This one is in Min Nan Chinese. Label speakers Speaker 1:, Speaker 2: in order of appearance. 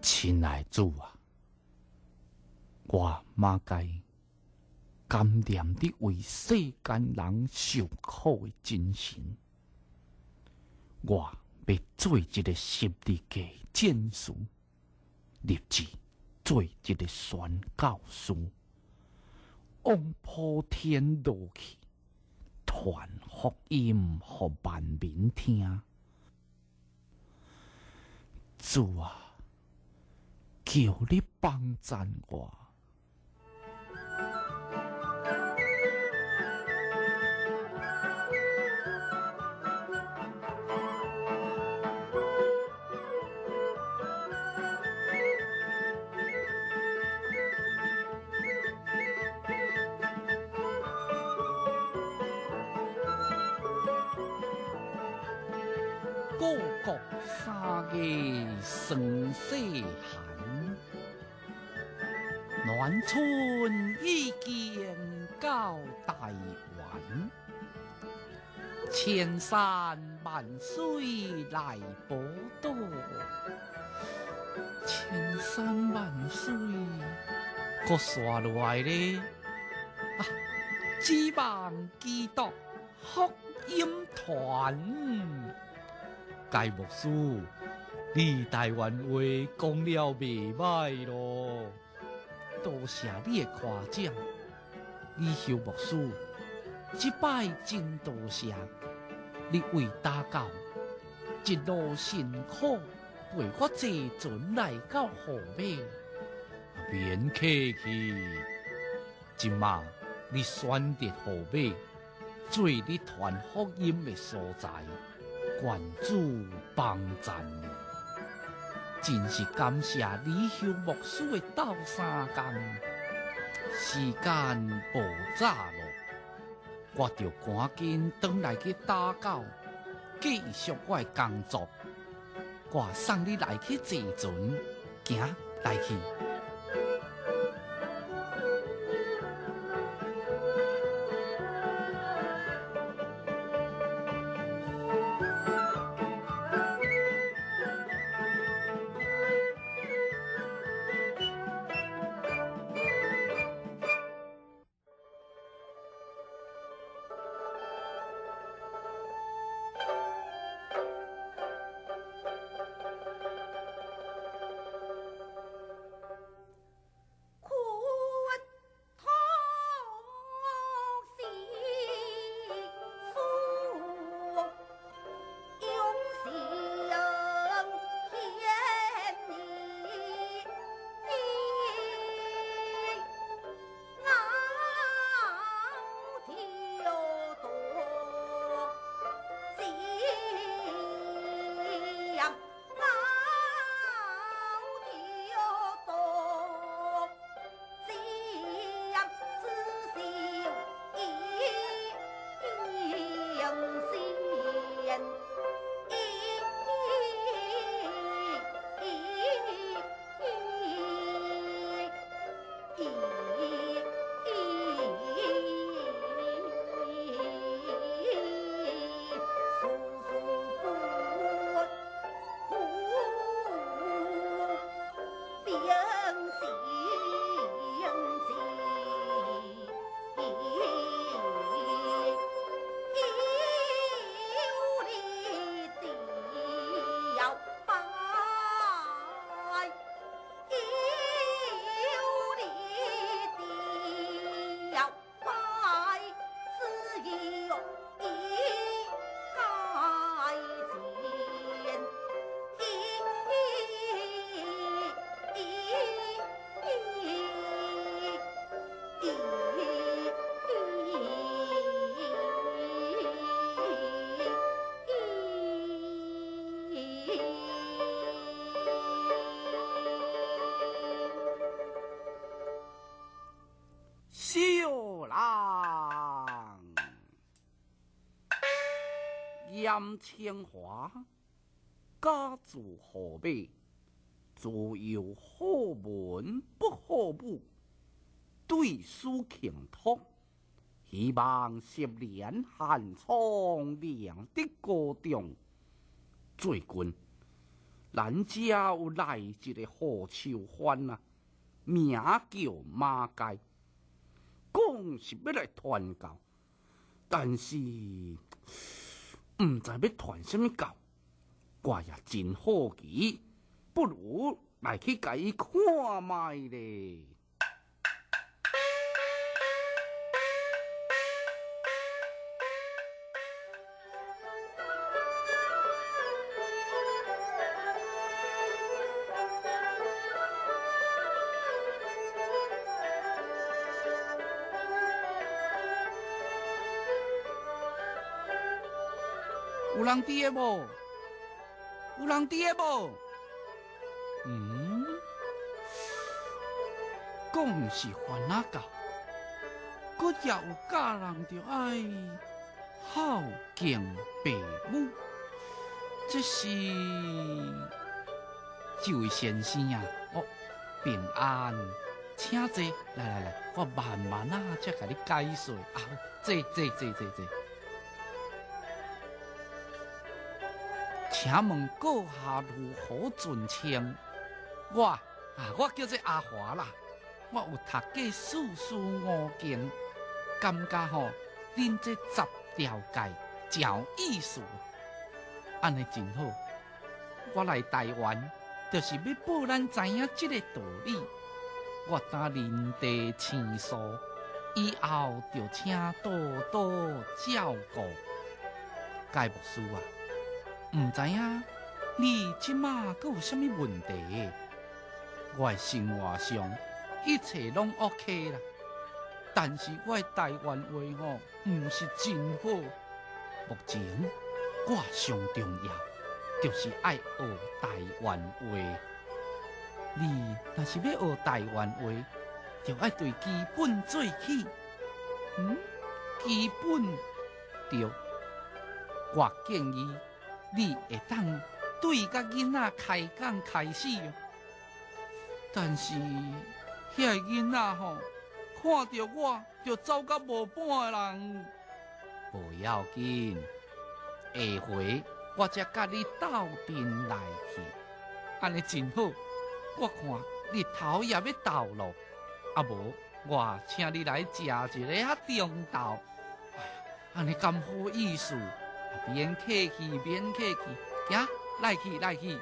Speaker 1: 親愛主啊，我嘛該感念你為世間人受苦的真神。我欲做一个十字架戰士，立志做一个宣教師，往普天落去，傳福音予萬民聽。主啊，求你幫贊我。故國三月霜雪寒，暖春已經到台灣，千山萬水來報道，千山萬水，閣煞落來咧，啊！指望基督福音團。該牧師，你台灣話講了袂歹囉，多謝你的誇獎。李秀牧師，這擺真多謝你為打狗一路辛苦陪我坐船來到號碼，免客氣。這馬你選擇號碼做你傳福音的所在。願主幫贊你，真是感謝李秀牧師的鬥相共。時間無早囉，我著趕緊轉來去打狗，繼續我的工作。我送你來去坐船，行來去。小人嚴清華，家住河馬，自幼好文不好武，對師傾託，希望十年寒窗練得高中。最近，
Speaker 2: 咱遮有來一个好手番啊，名叫馬介，講是欲來傳教，但是毋知欲傳啥物教，我也真好奇，不如來去共伊看覓咧。
Speaker 1: 有人佇个無？有人佇个無？嗯，講是番仔教，閣也有教人著愛孝敬父母，這是這位先生啊，哦，平安，請坐，來來來，我慢慢仔才共你解說啊，坐坐坐坐坐。請問閣下如何尊稱？我啊，我叫做阿華啦。我有讀過四書五經，感覺吼，恁這十條戒誠有意思，按呢真好。我來台灣，就是欲報咱知影這个道理。我今認地生疏，以後就請多多照顧。蓋牧師啊，毋知影你這馬閣有啥物問題？我的生活上一切攏 OK 啦，但是我的台灣話吼，毋是真好。目前我上重要就是愛學台灣話。你若是欲學台灣話，就愛對基本做起。嗯，基本對。我建議你會當對佮囡仔開講開始。但是遐个囡仔吼，看著我就走甲無半个人。無要緊，下回我才佮你鬥陣來去，按呢真好。我看日頭也欲到囉，啊無我請你來食一个仔中晝。哎呀，按呢敢好意思？免客氣，免客氣，行，來去來去。